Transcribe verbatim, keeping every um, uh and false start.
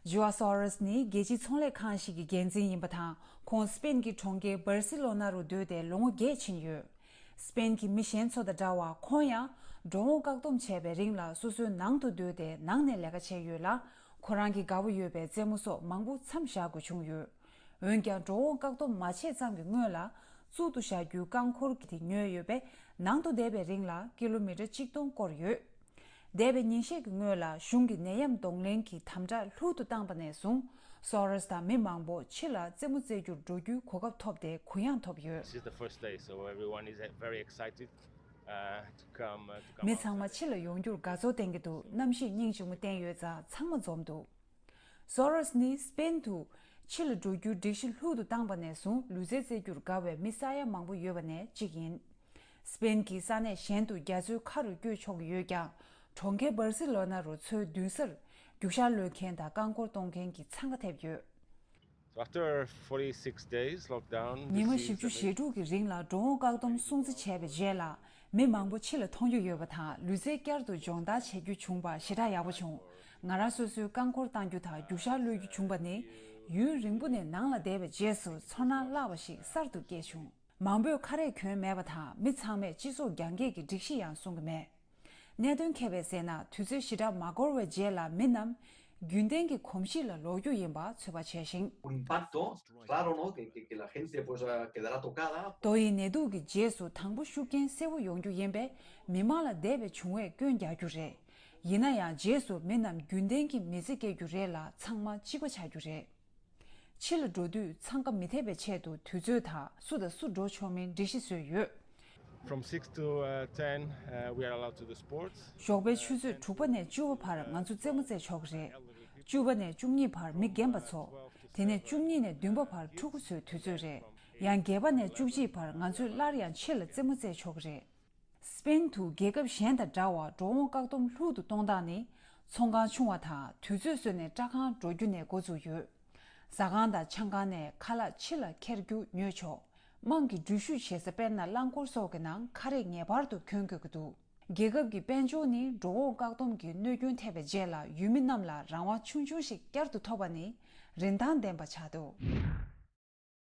ཇི་ཝ་སོ་རོས་ནི་རྒྱལ་སྤྱིའི་ཚོང་ལས་ཁང་ཞིག་གི་འགན་འཛིན་ཡིན་པ་དང་། ཁོང་སྤེན་གྱི་གྲོང་ཁྱེར་སྦར་སི་ལོ་ན་རུ་སྡོད་དེ་ལོ་ངོ་བརྒྱད་ཕྱིན་ཡོད། སྤེན་གྱི་མི་གཞན་ཚོ་དང་འདྲ་བར་ཁོང་ཡང་འགྲོ་འོང་བཀག་སྡོམ་བྱས་པའི་རིང་ལ་སོ་སོའི་ནང་དུ་སྡོད་དེ་ནང་ནས་ལས་ཀ་བྱས་ཡོད་ལ། ཁོ་རང་གི་དགའ་པོ་ཡོད་པའི་རྩེད་མོ་སོགས་མང་པོ་མཚམས་བཞག་དགོས་བྱུང་ཡོད། འོན་ཀྱང་འགྲོ་འོང་བཀག་སྡོམ་མ་བྱས་ཙམ་གྱི་སྔོན་ལ་གཙུག་ཏུ་བཞག་རྒྱུའི་རྐང་འཁོར་གྱི་དེ་ཉོས་ཡོད་པས། ནང་དུ་བསྡད་པའི་རིང་ལ་ཀི་ལོ་མི་ཊར་གཅིག་སྟོང་བསྐོར་ཡོད། འདས་པའི་ཉིན་ཤས་ཀྱི་སྔོན་ལ་གཞུང་གི་ནད་ཡམས་གདོང་ལེན་གྱི་དམ་དྲག་ལྷུག་ཏུ་བཏང་པ་ནས་བཟུང་། སོ་རོས་དང་མི་མང་པོ་ཕྱི་ལ་རྩེད་མོ་རྩེ་རྒྱུར་འགྲོ་རྒྱུའི་གོ་སྐབས་ཐོབ་སྟེ་གུ་ཡངས་ཐོབ་ཡོད། This is the first day, so everyone is very excited, uh, to come, uh, to come. མི་ཚང་མ་ཕྱི་ལ་ཡོང་རྒྱུར་དགའ་ཚོར་བསྟན་གྱི་འདུག་གནམ་གཤིས་སྙིང་རྗེ་མོ་བསྟན་ཡོད་ཙང་ཚང་མ་འཛོམས་འདུག་སོ་རོས་ནི་སྤེན་དུ་ཕྱི་ལ་འགྲོ་རྒྱུའི་སྒྲིག་གཞི་ལྷུག་ཏུ་བཏང་པ་ནས་བཟུང་ལུས་རྩལ་རྩེ་རྒྱུར་དགའ་བའི་མི་ས་ཡ་མང་པོ་ཡོད་པ་ནས་གཅིག་ཡིན། སྤེན་གྱི་ས་གནས་གཞན་དུ་རྒྱ་མཚོའི་ཁ་རུ་བསྐྱོད་ཆོག་གི་ཡོད་ཀྱང་། གྲོང་ཁྱེར་སྦར་སི་ལོ་ན་རུ་མཚོའི་མདུན་སར་རྒྱུག་ཤར་གློད་མཁན་དང་རྐང་འཁོར་གཏོང་མཁན་གྱི་འཚང་ཁ་ཐེབས་ཡོད། So after forty-six days lockdown, ཉི་མ་this is བཞི་བཅུ་ཞེ་དྲུག་གི་རིང་ལ་འགྲོ་འོང་བཀག་སྡོམ་སྲུང་བརྩི་བྱས་པའི་རྗེས་ལ། མི་མང་པོ་ཕྱི་ལ་མཐོང་རྒྱུ་ཡོད་པ་དང་ལུས་རྩལ་བསྐྱར་དུ་སྦྱོང་བརྡར་བྱེད་རྒྱུ་བྱུང་བ་ཞེ་དྲག་ཡག་པོ་བྱུང་། ང་རང་སོ་སོའི་རྐང་འཁོར་བཏང་རྒྱུ་དང་རྒྱུག་ཤར་གློད་རྒྱུ་བྱུང་བ་ནི། ཡུན་རིང་པོ་ནས་ནང་ལ་བསྡད་པའི་རྗེས་སུ་ཚོར་སྣང་བརླག་པ་ཞིག་གསར་དུ་སྐྱེས་བྱུང་། མང་པོས་ཁ་རས་གྱོན་མེད་པ་དང་མི་ཚང་མས་སྤྱི་ཚོགས་རྒྱང་བཀྱེད་ཀྱི་སྒྲིག་གཞི་ཡང་སྲུང་གི་མེད། གནད་དོན་མཁས་པས་ཟེར་ན། དུས་ཚོད་ཞེ་དྲག་མ་འགོར་བའི་རྗེས་ལ་མི་རྣམས་རྒྱུན་ལྡན་གྱི་གོམས་གཤིས་ལ་ལོག་རྒྱུ་ཡིན་པ་ཚོད་དཔག་བྱས་ཤིང་། Un impacto, claro, ¿no? Que, que, que la gente pues, ah, quedará tocada. དོ་ཡི་ནད་དུག་གི་རྗེས་སུ་དང་པོ་ཤུགས་རྐྱེན་གསལ་བོ་ཡོང་རྒྱུ་ཡིན་པས། མི་མང་ལ་འདས་པའི་བྱུང་བས་སྐྱོན་རྒྱག་རྒྱུ་རེད། ཡིན་ན་ཡང་རྗེས་སུ་མི་རྣམས་རྒྱུན་ལྡན་གྱི་མི་ཚེ་སྐྱེལ་རྒྱུ་རེད་ལ་ཚང་མ་གཅིག་པ་ཆགས་རྒྱུ་རེད། ཕྱི་ལ་འགྲོ་དུས་འཚང་ཁ་མི་ཐེབས་པའི་ཆེད་དུ་དུས་ཚོད་དང་སུ་དང་སུ་འགྲོ་ཆོག་མིན་སྒྲིག་གཞི་བཟོས་ཡོད། From six to, uh, ten, uh, we are allowed to do sports. ཞོགས་པའི་ཆུ་ཚོད་དྲུག་པ་ནས་བཅུ་པ་བར་ང་ཚོ་རྩེད་མོ་རྩེ་ཆོག་གི་རེད། བཅུ་པ་ནས་བཅུ་གཉིས་བར་མི་རྒན་པ་ཚོ། དེ་ནས་བཅུ་གཉིས་ནས་བདུན་པ་བར་ཕྲུ་གུ་ཚོའི་དུས་ཚོད་རེད། ཡང་བརྒྱད་པ་ནས་བཅུ་གཅིག་བར་ང་ཚོས་སླར་ཡང་ཕྱི་ལ་རྩེད་མོ་རྩེ་ཆོག་གི་རེད། སྤེན་དུ་རྒྱལ་ཁབ་གཞན་དང་འདྲ་བར་འགྲོ་འོང་བཀག་སྡོམ་ལྷུག་ཏུ་གཏོང་སྟངས་ནི། ཚོང་ཁང་ཆུང་བ་དང་དུས་ཚོད་བཟོས་ནས་སྐྲ་ཁང་འགྲོ་རྒྱུ་ནས་འགོ་བཙུགས་ཡོད། ཟ་ཁང་དང་ཆང་ཁང་ནས་ཁ་ལག་ཕྱི་ལ་འཁྱེར་རྒྱུ་ཉོས་ཆོག་དམངས་ཀྱི་འགྲུལ་བཞུད་བྱེད་ས་དཔེར་ན་རླངས་འཁོར་སོགས་ཀྱི་ནང་ཁ་རས་ངེས་པར་དུ་གྱོན་དགོས་ཀྱི་འདུག་རྒྱལ་ཁབ་ཀྱི་དཔལ་འབྱོར་ནི་འགྲོ་འོང་བཀག་སྡོམ་གྱི་གནོད་སྐྱོན་ཐེབས་པའི་རྗེས་ལ་ཡུལ་མི་རྣམས་ལ་རང་དབང་ཆུང་ཆུང་ཞིག་བསྐྱར་དུ་ཐོབ་པ་ནི་རིན་ཐང་ལྡན་པ་ཆགས་འདུག